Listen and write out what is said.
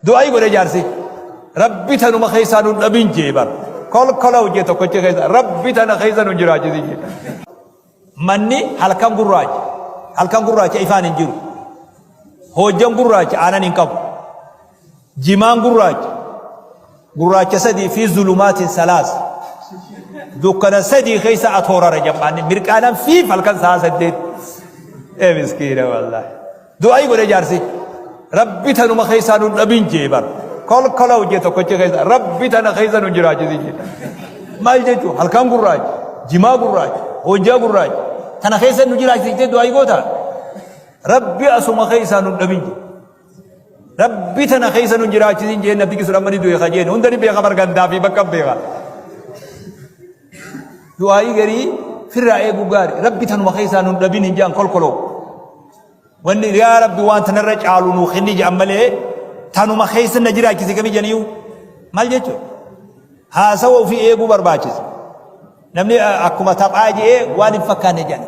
Du'aayii godhe jaarsi. Rabbi tanuma keessaa nun dhabin jee bar. Kolkola hojii tokkochi keessa Rabbi tana keessa nun jiraachisi jee. Manni halkan gurraacha. Halkan gurraacha ifaan hin jiru. Hojjan gurraacha aanan hin qabu. Jimaan gurraacha. Gurraacha sadii fi zulumaatiin salaas. Dukkana sadii keessa atoorara jammaanni mirqaanan fiif halkan sa'a 8. Ee miskiina wallaahi. Du'aayii godhe jaarsi. Rabbi tanuma keessaa nun dhabin jee bar. Kolkola hojii tokkochi keessa Rabbi tana keessa nun jiraachisi jee. Maal jechuun halkan gurraacha, jimaa gurraacha, hojjaa gurraacha. Tana keessa nu jiraachisi jettee du'aayii goota. Rabbi asuma keessaa nun dhabin jee. Rabbi tana keessa nun jiraachisin jee nabbi sun amma ni du'e kajeen hunda ni beeka bar gandaa fi bakka beeka. Du'aayii garii firraa eeguu gaari Rabbi tanuma keessaa nun dhabin hin jaan kolkoloo. Wanni yaa Rabbi waan tanarra caalu nuu kenni jedhan malee tanuma keessa na jiraachise kami jedhaniyu maal jechuudha. Haasawa ofii eeguu barbaachisa. Namni akkuma taphaa jedhee waan hin fakkaanne jedhan.